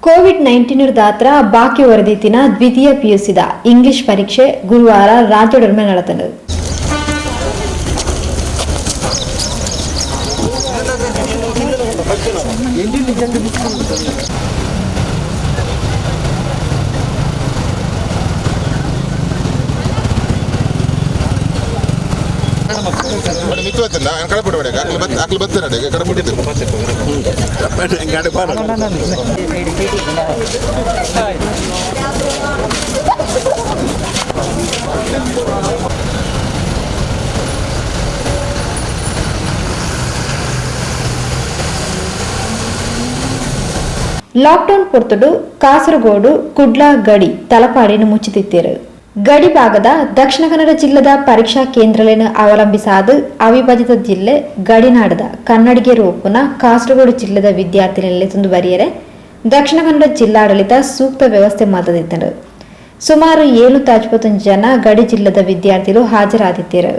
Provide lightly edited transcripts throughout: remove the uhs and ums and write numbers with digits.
Covid-19 ದಾತ್ರ ಬಾಕಿ ವರದಿತಿನ ದ್ವಿತೀಯ ಪಿಯುಸಿದ English ಪರೀಕ್ಷೆ ಗುರುವಾರ ರಾಜ್ಯದೊಡನೆ ನಡೆತನು. ಲಾಕ್ಡೌನ್ ಪೊರ್ತುಡು ಕಾಸರಗೋಡು ಕುಡ್ಲ ಗಡಿ ತಲಪಾಡಿನ ಮುಚ್ಚಿತಿತ್ತೇರು. ಗಡಿ ಭಾಗದ ದಕ್ಷಿಣ ಕನ್ನಡ ಜಿಲ್ಲೆದ ಪರೀಕ್ಷಾ ಕೇಂದ್ರಗಳನ್ನು ಅವಲಂಬಿಸಾದ ಅವಿಭಜಿತ ಜಿಲ್ಲೆ ಗಡಿನಾಡದ ಕನ್ನಡಿಗರು ಒಪ್ಪುನ ಕಾಸರಗೋಡು ಜಿಲ್ಲೆದ ವಿದ್ಯಾರ್ಥಿಗಳಲ್ಲಿ ತಂದು ಬರಿಯರೆ ದಕ್ಷಿಣ ಕನ್ನಡ ಜಿಲ್ಲಾಡಳಿತ ಸೂಕ್ತ ವ್ಯವಸ್ಥೆ ಮಾಡದಿತ್ತರು. ಸುಮಾರು 751 ಜನ ಗಡಿ ಜಿಲ್ಲೆದ ವಿದ್ಯಾರ್ಥಿಗಳು ಹಾಜರಾದಿದ್ದರು.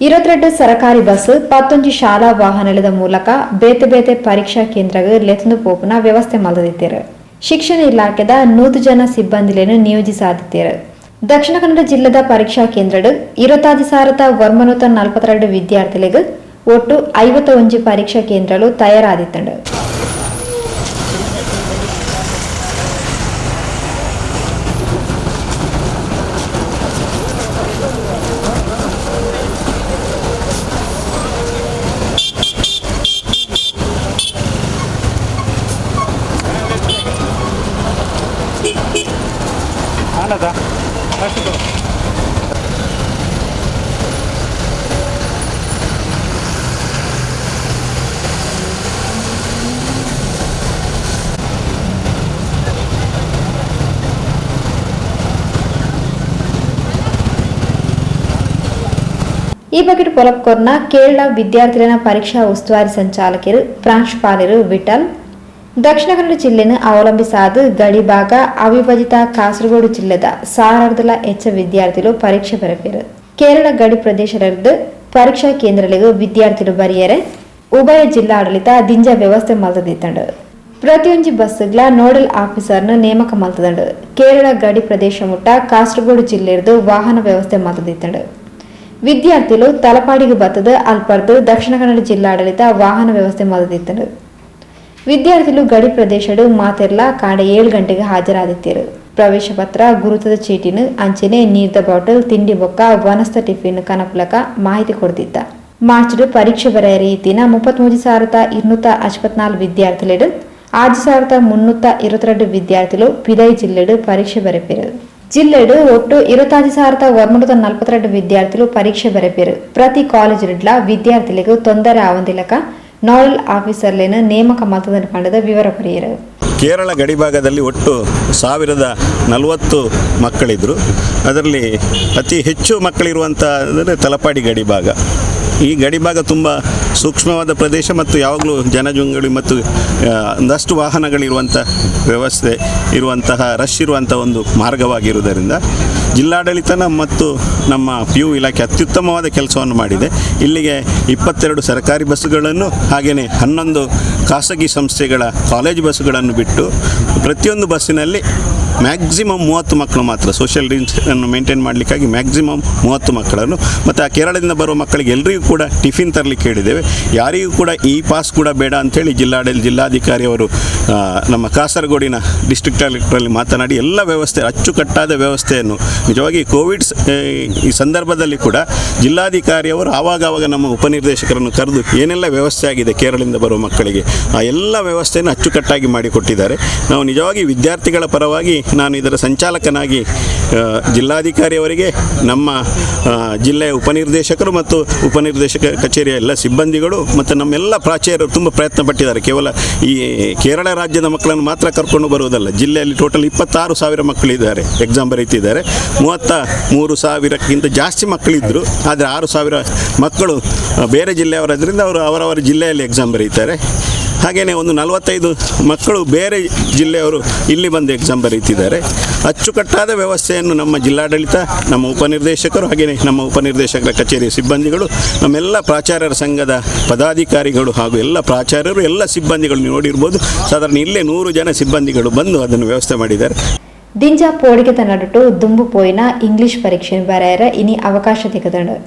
ಇರತ್ತೆರಡು ಸರಕಾರಿ ಬಸ್ 11 ಶಾಲಾ ವಾಹನದ ಮೂಲಕ ಬೇತೆ ಬೇತೆ ಪರೀಕ್ಷಾ ಕೇಂದ್ರಗಳು ಲೆತಂದು ಪೋಪುನ ವ್ಯವಸ್ಥೆ ಮಾಡದಿದ್ದಾರೆ. ಶಿಕ್ಷಣ ಇಲಾಖೆದ 100 ಜನ ಸಿಬ್ಬಂದಿಗಳನ್ನು ನಿಯೋಜಿಸಾದಿದ್ದಾರೆ. ದಕ್ಷಿಣ ಕನ್ನಡ ಜಿಲ್ಲೆದ ಪರೀಕ್ಷಾ ಕೇಂದ್ರಡು 26,942 ವಿದ್ಯಾರ್ಥಿಗಳಿಗೆ ಒಟ್ಟು 51 ಪರೀಕ್ಷಾ ಕೇಂದ್ರಗಳು ತಯಾರಾದಿತ್ತಂಡು. ಈ ಬಗ್ಗೆ ಪೊಲಪ್ಕೊರ್ನ ಕೇರಳ ವಿದ್ಯಾರ್ಥಿಗಳ ಪರೀಕ್ಷಾ ಉಸ್ತುವಾರಿ ಸಂಚಾಲಕರು ಪ್ರಾಂಶುಪಾಲರು ವಿಠಲ್ ದಕ್ಷಿಣ ಕನ್ನಡ ಜಿಲ್ಲೆಯನ್ನು ಅವಲಂಬಿಸಾದ ಗಡಿಭಾಗ ಅವಿಭಜಿತ ಕಾಸರಗೋಡು ಜಿಲ್ಲೆದ ಸಾರರ್ದಲ ಹೆಚ್ಚ ವಿದ್ಯಾರ್ಥಿಗಳು ಪರೀಕ್ಷೆ ಬರೆಪಿರು. ಕೇರಳ ಗಡಿ ಪ್ರದೇಶದ ಪರೀಕ್ಷಾ ಕೇಂದ್ರಗಳಿಗೂ ವಿದ್ಯಾರ್ಥಿಗಳು ಬರೆಯರೆ ಉಭಯ ಜಿಲ್ಲಾಡಳಿತ ದಿಂಜ ವ್ಯವಸ್ಥೆ ಮಲ್ತದಿತ್ತಂಡು. ಪ್ರತಿಯೊಂಜಿ ಬಸ್ಗಳ ನೋಡಲ್ ಆಫೀಸರ್ನ ನೇಮಕ ಮಲ್ತದಂಡು. ಕೇರಳ ಗಡಿ ಪ್ರದೇಶ ಮುಟ್ಟ ಕಾಸರಗೋಡು ಜಿಲ್ಲೆಯದು ವಾಹನ ವ್ಯವಸ್ಥೆ ಮಲ್ತದಿತ್ತಂಡು. ವಿದ್ಯಾರ್ಥಿಗಳು ತಲಪಾಡಿಗೆ ಬತ್ತದ ಅಲ್ಪರ್ದು ದಕ್ಷಿಣ ಕನ್ನಡ ಜಿಲ್ಲಾಡಳಿತ ವಾಹನ ವ್ಯವಸ್ಥೆ ಮಲ್ತದಿತ್ತಂಡು. ವಿದ್ಯಾರ್ಥಿಗಳು ಗಡಿ ಪ್ರದೇಶಡು ಮಾತೆರ್ಲ ಕಾಂಡೆ 7 ಗಂಟೆಗೆ ಹಾಜರಾದಿತ್ತೇರು. ಪ್ರವೇಶ ಪತ್ರ, ಗುರುತದ ಚೀಟಿನ ಅಂಚೆನೆ ನೀರ್ದ ಬಾಟಲ್, ತಿಂಡಿ ಬೊಕ್ಕ ವನಸ್ತ ಟಿಫಿನ್ ಕನಪುಲಕ ಮಾಹಿತಿ ಕೊಡ್ತಿದ್ದ. ಮಾರ್ಚ್ ಪರೀಕ್ಷೆ ಬರೆಯ ರೀತಿನ 33,264 ವಿದ್ಯಾರ್ಥಿಗಳು 6,322 ವಿದ್ಯಾರ್ಥಿಗಳು ಪಿದೈ ಜಿಲ್ಲೆಡು ಪರೀಕ್ಷೆ ಬರೆಪಿರು. ಜಿಲ್ಲೆಡು ಒಟ್ಟು 26,142 ವಿದ್ಯಾರ್ಥಿಗಳು ಪರೀಕ್ಷೆ ಬರೆಪಿರು. ಪ್ರತಿ ಕಾಲೇಜಿಡ್ಲ ವಿದ್ಯಾರ್ಥಿಗಳಿಗೂ ತೊಂದರೆ ಆವಂದಿಲಕ ನೋಡಲ್ ಆಫೀಸರ್ಲೇನ ನೇಮಕ ಮಲ್ತದನ್ನು ಪಂಡದ ವಿವರ ಕೊರಿಯರು. ಕೇರಳ ಗಡಿಭಾಗದಲ್ಲಿ ಒಟ್ಟು 1,040 ಮಕ್ಕಳಿದ್ದರು. ಅದರಲ್ಲಿ ಅತಿ ಹೆಚ್ಚು ಮಕ್ಕಳಿರುವಂಥ ಅಂದರೆ ತಲಪಾಡಿ ಗಡಿಭಾಗ. ಈ ಗಡಿಭಾಗ ತುಂಬ ಸೂಕ್ಷ್ಮವಾದ ಪ್ರದೇಶ ಮತ್ತು ಯಾವಾಗಲೂ ಜನಜಂಗುಳಿ ಮತ್ತು ಒಂದಷ್ಟು ವಾಹನಗಳಿರುವಂಥ ವ್ಯವಸ್ಥೆ ಇರುವಂತಹ ರಶ್ ಇರುವಂಥ ಒಂದು ಮಾರ್ಗವಾಗಿರುವುದರಿಂದ ಜಿಲ್ಲಾಡಳಿತನ ಮತ್ತು ನಮ್ಮ ಪಿ ಯು ಇಲಾಖೆ ಅತ್ಯುತ್ತಮವಾದ ಕೆಲಸವನ್ನು ಮಾಡಿದೆ. ಇಲ್ಲಿಗೆ 22 ಸರ್ಕಾರಿ ಬಸ್ಸುಗಳನ್ನು ಹಾಗೆಯೇ 11 ಖಾಸಗಿ ಸಂಸ್ಥೆಗಳ ಕಾಲೇಜು ಬಸ್ಸುಗಳನ್ನು ಬಿಟ್ಟು ಪ್ರತಿಯೊಂದು ಬಸ್ಸಿನಲ್ಲಿ ಮ್ಯಾಕ್ಸಿಮಮ್ 30 ಮಕ್ಕಳು ಮಾತ್ರ ಸೋಷಿಯಲ್ ಡಿಸ್ಟೆನ್ಸನ್ನು ಮೇಂಟೈನ್ ಮಾಡಲಿಕ್ಕಾಗಿ ಮ್ಯಾಕ್ಸಿಮಮ್ 30 ಮಕ್ಕಳನ್ನು ಮತ್ತು ಆ ಕೇರಳದಿಂದ ಬರುವ ಮಕ್ಕಳಿಗೆ ಎಲ್ಲರಿಗೂ ಕೂಡ ಟಿಫಿನ್ ತರಲಿಕ್ಕೆ ಹೇಳಿದ್ದೇವೆ. ಯಾರಿಗೂ ಕೂಡ ಈ ಪಾಸ್ ಕೂಡ ಬೇಡ ಅಂಥೇಳಿ ಜಿಲ್ಲಾಧಿಕಾರಿಯವರು ನಮ್ಮ ಕಾಸರಗೋಡಿನ ಡಿಸ್ಟ್ರಿಕ್ಟ್ ಕಲೆಕ್ಟ್ರಲ್ಲಿ ಮಾತನಾಡಿ ಎಲ್ಲ ವ್ಯವಸ್ಥೆ ಅಚ್ಚುಕಟ್ಟಾದ ವ್ಯವಸ್ಥೆಯನ್ನು ನಿಜವಾಗಿ ಕೋವಿಡ್ ಈ ಸಂದರ್ಭದಲ್ಲಿ ಕೂಡ ಜಿಲ್ಲಾಧಿಕಾರಿಯವರು ಆವಾಗವಾಗ ನಮ್ಮ ಉಪನಿರ್ದೇಶಕರನ್ನು ಕರೆದು ಏನೆಲ್ಲ ವ್ಯವಸ್ಥೆ ಆಗಿದೆ ಕೇರಳದಿಂದ ಬರುವ ಮಕ್ಕಳಿಗೆ ಆ ಎಲ್ಲ ವ್ಯವಸ್ಥೆಯನ್ನು ಅಚ್ಚುಕಟ್ಟಾಗಿ ಮಾಡಿಕೊಟ್ಟಿದ್ದಾರೆ. ನಾವು ನಿಜವಾಗಿ ವಿದ್ಯಾರ್ಥಿಗಳ ಪರವಾಗಿ ನಾನು ಇದರ ಸಂಚಾಲಕನಾಗಿ ಜಿಲ್ಲಾಧಿಕಾರಿಯವರಿಗೆ, ನಮ್ಮ ಜಿಲ್ಲೆಯ ಉಪನಿರ್ದೇಶಕರು ಮತ್ತು ಉಪನಿರ್ದೇಶಕ ಕಚೇರಿಯ ಎಲ್ಲ ಸಿಬ್ಬಂದಿಗಳು ಮತ್ತು ನಮ್ಮೆಲ್ಲ ಪ್ರಾಚಾರ್ಯರು ತುಂಬ ಪ್ರಯತ್ನ ಪಟ್ಟಿದ್ದಾರೆ. ಕೇವಲ ಈ ಕೇರಳ ರಾಜ್ಯದ ಮಕ್ಕಳನ್ನು ಮಾತ್ರ ಕರ್ಕೊಂಡು ಬರುವುದಲ್ಲ, ಜಿಲ್ಲೆಯಲ್ಲಿ ಟೋಟಲ್ 26,000 ಮಕ್ಕಳಿದ್ದಾರೆ, ಎಕ್ಸಾಮ್ ಬರೀತಿದ್ದಾರೆ. 33,000ಕ್ಕಿಂತ ಜಾಸ್ತಿ ಮಕ್ಕಳಿದ್ದರು. ಆದರೆ 6,000 ಮಕ್ಕಳು ಬೇರೆ ಜಿಲ್ಲೆಯವರಾದ್ರಿಂದ ಅವರು ಅವರವರ ಜಿಲ್ಲೆಯಲ್ಲಿ ಎಕ್ಸಾಮ್ ಬರೀತಾರೆ. ಹಾಗೆಯೇ ಒಂದು 45 ಮಕ್ಕಳು ಬೇರೆ ಜಿಲ್ಲೆಯವರು ಇಲ್ಲಿ ಬಂದು ಎಕ್ಸಾಮ್ ಬರೀತಿದ್ದಾರೆ. ಅಚ್ಚುಕಟ್ಟಾದ ವ್ಯವಸ್ಥೆಯನ್ನು ನಮ್ಮ ಜಿಲ್ಲಾಡಳಿತ, ನಮ್ಮ ಉಪನಿರ್ದೇಶಕರು, ಹಾಗೆಯೇ ನಮ್ಮ ಉಪನಿರ್ದೇಶಕರ ಕಚೇರಿಯ ಸಿಬ್ಬಂದಿಗಳು, ನಮ್ಮೆಲ್ಲ ಪ್ರಾಚಾರ್ಯರ ಸಂಘದ ಪದಾಧಿಕಾರಿಗಳು ಹಾಗೂ ಎಲ್ಲ ಪ್ರಾಚಾರ್ಯರು, ಎಲ್ಲ ಸಿಬ್ಬಂದಿಗಳು ನೀವು ನೋಡಿರ್ಬೋದು. ಸಾಧಾರಣ ಇಲ್ಲೇ 100 ಜನ ಸಿಬ್ಬಂದಿಗಳು ಬಂದು ಅದನ್ನು ವ್ಯವಸ್ಥೆ ಮಾಡಿದ್ದಾರೆ. ದಿಂಜ ಪೋಡಿಗೆದ ನಡುಟು ದುಂಬು ಪೋಯಿನ ಇಂಗ್ಲಿಷ್ ಪರೀಕ್ಷೆ ಬರೆಯರ ಇನಿ ಅವಕಾಶ ತಿಕ್ಕದಂಡು.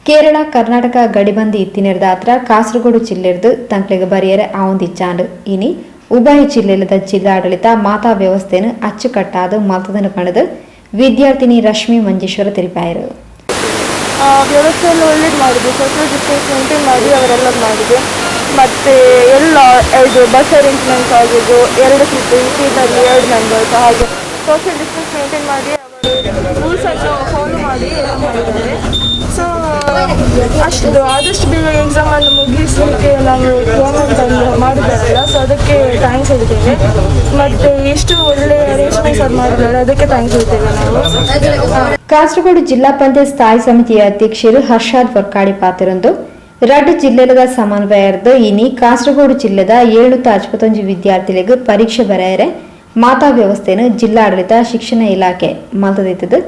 ಕೇರಳ ಕರ್ನಾಟಕ ಗಡಿಬಂದಿ ಇತ್ತಿನೆರ್ದಾತ್ರ ಕಾಸರಗೋಡು ಜಿಲ್ಲೆರ್ದು ತಂಕ್ಲೆಗ್ ಬರಿಯರೆ ಆವೊಂದಿಚ್ಚಾಂಡ್. ಇನಿ ಉಭಯ ಜಿಲ್ಲೆಲದ ಜಿಲ್ಲಾಡಳಿತ ಮಾತಾ ವ್ಯವಸ್ಥೆನು ಅಚ್ಚುಕಟ್ಟಾದ್ ಮಲ್ತದನು ಪಂಡುದು ವಿದ್ಯಾರ್ಥಿನಿ ರಶ್ಮಿ ಮಂಜೇಶ್ವರ ತೆರಿಪಾಯರು. ವ್ಯವಸ್ಥೆ ಎಲ್ಲ ಒಳ್ಳೇದು ಮಾಡಿದೆ. ಸೋಷಿಯಲ್ ಡಿಸ್ಟೆನ್ಸ್ ಮೇಂಟೈನ್ ಮಾಡಿ ಅವರೆಲ್ಲ ಮಾಡಿದೆ. ಮತ್ತು ಎಲ್ಲ ಇದು ಬಸ್ ಅರೇಂಜ್ಮೆಂಟ್ಸ್ ಆಗಿದ್ದು, ಎರಡು ಸೀಟು, ಈ ಸೀಟಲ್ಲಿ ಎರಡು ಮೆಂಬರ್ಸ್, ಹಾಗೆ ಸೋಷಿಯಲ್ ಡಿಸ್ಟೆನ್ಸ್ ಮೇಂಟೈನ್ ಮಾಡಿ, ಅವರು ರೂಲ್ಸನ್ನು ಫಾಲೋ ಮಾಡಿ ಎಲ್ಲ ಮಾಡಿದ್ದಾರೆ. ಸೊ ಅಷ್ಟು ಆದಷ್ಟು ಬೇಗ ಎಕ್ಸಾಮನ್ನು ಮುಗಿಸಲಿಕ್ಕೆ ನಾವು ಗೌರ್ಮೆಂಟ್ ಅನ್ನು ಮಾಡಿದ್ದಾರಲ್ಲ, ಸೊ ಅದಕ್ಕೆ thanks ಹೇಳ್ತೇವೆ. ಮತ್ತು ಎಷ್ಟು ಒಳ್ಳೆ ಅರೇಂಜ್ಮೆಂಟ್ಸ್ ಅದು ಮಾಡಿದ್ದಾರೆ, ಅದಕ್ಕೆ thanks ಹೇಳ್ತೇವೆ ನಾವು. ಕಾಸರಗೋಡು ಜಿಲ್ಲಾ ಪಂಚಾಯತ್ ಸ್ಥಾಯಿ ಸಮಿತಿಯ ಅಧ್ಯಕ್ಷರು ಹರ್ಷಾದ್ ವರ್ಕಾಡಿ ಪಾತಿರಂದು ರಡ್ಡು ಜಿಲ್ಲೆಲದ ಸಮನ್ವಯರ್ದು ಇನಿ ಕಾಸರಗೋಡು ಜಿಲ್ಲೆದ 761 ವಿದ್ಯಾರ್ಥಿಗಳಿಗೆ ಪರೀಕ್ಷೆ ಬರೆಯರೆ ಮಾತಾ ವ್ಯವಸ್ಥೆಯನ್ನು ಜಿಲ್ಲಾಡಳಿತ, ಶಿಕ್ಷಣ ಇಲಾಖೆ ಮಲ್ತದಿತ್ತದು.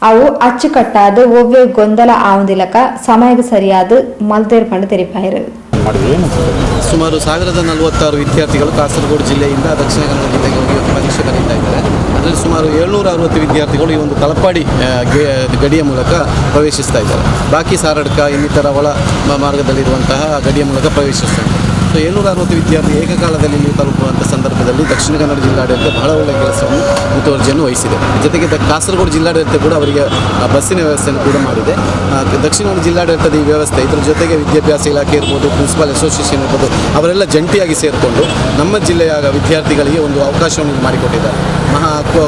ಅವು ಅಚ್ಚುಕಟ್ಟಾದ ಒವ್ವೆ ಗೊಂದಲ ಆವಂದಿಲಕ ಸಮಯಕ್ಕೆ ಸರಿಯಾದ ಮಲ್ತೇರ್ ಪಂಡು ತೆರಿಪಾಯರು. ಸುಮಾರು 1046 ವಿದ್ಯಾರ್ಥಿಗಳು ಕಾಸರಗೋಡು ಜಿಲ್ಲೆಯಿಂದ ದಕ್ಷಿಣ ಕನ್ನಡ ಜಿಲ್ಲೆಗೆ ಹೋಗಿ ಇವತ್ತು ಪರೀಕ್ಷೆ ಬರೀತಾ ಇದ್ದಾರೆ. ಅದರಲ್ಲಿ ಸುಮಾರು 760 ವಿದ್ಯಾರ್ಥಿಗಳು ಈ ಒಂದು ತಲಪಾಡಿ ಗಡಿಯ ಮೂಲಕ ಪ್ರವೇಶಿಸ್ತಾ ಇದ್ದಾರೆ. ಬಾಕಿ ಸಾರಡ್ಕ ಇನ್ನಿತರ ಒಳ ಮಾರ್ಗದಲ್ಲಿರುವಂತಹ ಗಡಿಯ ಮೂಲಕ ಪ್ರವೇಶಿಸ್ತಾ ಇದ್ದಾರೆ. ಸೊ 760 ವಿದ್ಯಾರ್ಥಿ ಏಕಕಾಲದಲ್ಲಿ ಇಲ್ಲಿ ತಲುಪುವಂಥ ಸಂದರ್ಭದಲ್ಲಿ ದಕ್ಷಿಣ ಕನ್ನಡ ಜಿಲ್ಲಾಡಳಿತ ಬಹಳ ಒಳ್ಳೆಯ ಕೆಲಸವನ್ನು, ಮುತುವರ್ಜಿಯನ್ನು ವಹಿಸಿದೆ. ಜೊತೆಗೆ ಕಾಸರಗೋಡು ಜಿಲ್ಲಾಡಳಿತ ಕೂಡ ಅವರಿಗೆ ಬಸ್ಸಿನ ವ್ಯವಸ್ಥೆಯನ್ನು ಕೂಡ ಮಾಡಿದೆ. ದಕ್ಷಿಣ ಕನ್ನಡ ಜಿಲ್ಲಾಡಳಿತದ ಈ ವ್ಯವಸ್ಥೆ, ಇದರ ಜೊತೆಗೆ ವಿದ್ಯಾಭ್ಯಾಸ ಇಲಾಖೆ ಇರ್ಬೋದು, ಪ್ರಿನ್ಸಿಪಾಲ್ ಅಸೋಸಿಯೇಷನ್ ಇರ್ಬೋದು, ಅವರೆಲ್ಲ ಜಂಟಿಯಾಗಿ ಸೇರಿಕೊಂಡು ನಮ್ಮ ಜಿಲ್ಲೆಯ ವಿದ್ಯಾರ್ಥಿಗಳಿಗೆ ಒಂದು ಅವಕಾಶವನ್ನು ಇಲ್ಲಿ ಮಾಡಿಕೊಟ್ಟಿದ್ದಾರೆ.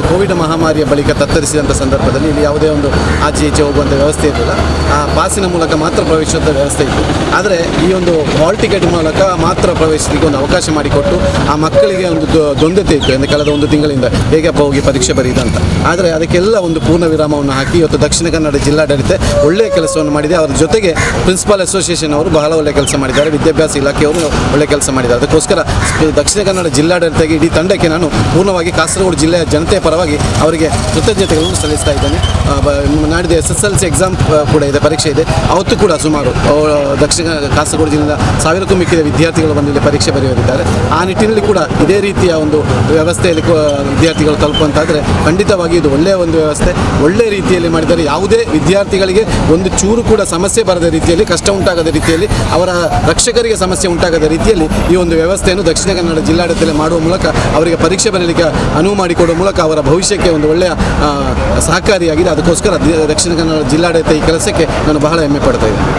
ಕೋವಿಡ್ ಮಹಾಮಾರಿಯ ಬಳಿಕ ತತ್ತರಿಸಿದಂಥ ಸಂದರ್ಭದಲ್ಲಿ ಇಲ್ಲಿ ಯಾವುದೇ ಒಂದು ಆಚೆ ಈಚೆ ಹೋಗುವಂಥ ವ್ಯವಸ್ಥೆ ಇರಲಿಲ್ಲ. ಆ ಪಾಸಿನ ಮೂಲಕ ಮಾತ್ರ ಪ್ರವೇಶಿಸುವಂಥ ವ್ಯವಸ್ಥೆ ಇತ್ತು. ಆದರೆ ಈ ಒಂದು ಹಾಲ್ ಟಿಕೆಟ್ ಮೂಲಕ ಮಾತ್ರ ಪ್ರವೇಶಿಸಲಿಕ್ಕೆ ಒಂದು ಅವಕಾಶ ಮಾಡಿಕೊಟ್ಟು, ಆ ಮಕ್ಕಳಿಗೆ ಒಂದು ದ್ವಂದ್ವತೆ ಇತ್ತು ಅಂದರೆ ಕಳೆದ ಒಂದು ತಿಂಗಳಿಂದ ಹೇಗಪ್ಪ ಹೋಗಿ ಪರೀಕ್ಷೆ ಬರೆಯುವುದಂತ. ಆದರೆ ಅದಕ್ಕೆಲ್ಲ ಒಂದು ಪೂರ್ಣ ವಿರಾಮವನ್ನು ಹಾಕಿ ಇವತ್ತು ದಕ್ಷಿಣ ಕನ್ನಡ ಜಿಲ್ಲಾಡಳಿತ ಒಳ್ಳೆಯ ಕೆಲಸವನ್ನು ಮಾಡಿದೆ. ಅವರ ಜೊತೆಗೆ ಪ್ರಿನ್ಸಿಪಾಲ್ ಅಸೋಸಿಯೇಷನ್ ಅವರು ಬಹಳ ಒಳ್ಳೆಯ ಕೆಲಸ ಮಾಡಿದ್ದಾರೆ. ವಿದ್ಯಾಭ್ಯಾಸ ಇಲಾಖೆಯವರು ಒಳ್ಳೆಯ ಕೆಲಸ ಮಾಡಿದ್ದಾರೆ. ಅದಕ್ಕೋಸ್ಕರ ದಕ್ಷಿಣ ಕನ್ನಡ ಜಿಲ್ಲಾಡಳಿತಕ್ಕೆ, ಇಡೀ ತಂಡಕ್ಕೆ ನಾನು ಪೂರ್ಣವಾಗಿ ಕಾಸರಗೋಡು ಜಿಲ್ಲೆಯ ಜನತೆಯ ಪರವಾಗಿ ಅವರಿಗೆ ಕೃತಜ್ಞತೆಗಳನ್ನು ಸಲ್ಲಿಸ್ತಾ ಇದ್ದೇನೆ. ನಾಡಿದ್ದು ಎಸ್ಎಸ್ಎಲ್ಸಿ ಎಕ್ಸಾಮ್ ಕೂಡ ಇದೆ, ಪರೀಕ್ಷೆ ಇದೆ. ಅವತ್ತು ಕೂಡ ಸುಮಾರು ದಕ್ಷಿಣ ಕಾಸರಗೋಡು ಜಿಲ್ಲೆಯ 1000ಕ್ಕೂ ಮಿಕ್ಕಿದ ವಿದ್ಯಾರ್ಥಿಗಳು ಬಂದು ಇಲ್ಲಿ ಪರೀಕ್ಷೆ ಬರೆಯಲಿದ್ದಾರೆ. ಆ ನಿಟ್ಟಿನಲ್ಲಿ ಕೂಡ ಇದೇ ರೀತಿಯ ಒಂದು ವ್ಯವಸ್ಥೆಯಲ್ಲಿ ವಿದ್ಯಾರ್ಥಿಗಳು ತಲುಪುವಂತಾದರೆ ಖಂಡಿತವಾಗಿ ಇದು ಒಳ್ಳೆಯ ಒಂದು ವ್ಯವಸ್ಥೆ, ಒಳ್ಳೆಯ ರೀತಿಯಲ್ಲಿ ಮಾಡಿದ್ದಾರೆ. ಯಾವುದೇ ವಿದ್ಯಾರ್ಥಿಗಳಿಗೆ ಒಂದು ಚೂರು ಕೂಡ ಸಮಸ್ಯೆ ಬರದ ರೀತಿಯಲ್ಲಿ, ಕಷ್ಟ ಉಂಟಾಗದ ರೀತಿಯಲ್ಲಿ, ಅವರ ರಕ್ಷಕರಿಗೆ ಸಮಸ್ಯೆ ಉಂಟಾಗದ ರೀತಿಯಲ್ಲಿ ಈ ಒಂದು ವ್ಯವಸ್ಥೆಯನ್ನು ದಕ್ಷಿಣ ಕನ್ನಡ ಜಿಲ್ಲಾಡಳಿತದಲ್ಲಿ ಮಾಡುವ ಮೂಲಕ, ಅವರಿಗೆ ಪರೀಕ್ಷೆ ಬರೀಲಿಕ್ಕೆ ಅನುವು ಮಾಡಿಕೊಡುವ ಮೂಲಕ ಅವರ ಭವಿಷ್ಯಕ್ಕೆ ಒಂದು ಒಳ್ಳೆಯ ಸಹಕಾರಿಯಾಗಿದೆ. ಅದಕ್ಕೋಸ್ಕರ ದಕ್ಷಿಣ ಕನ್ನಡ ಜಿಲ್ಲಾಡಳಿತ ಈ ಕೆಲಸಕ್ಕೆ ನಾನು ಬಹಳ ಹೆಮ್ಮೆ ಪಡ್ತಾ ಇದ್ದೇನೆ.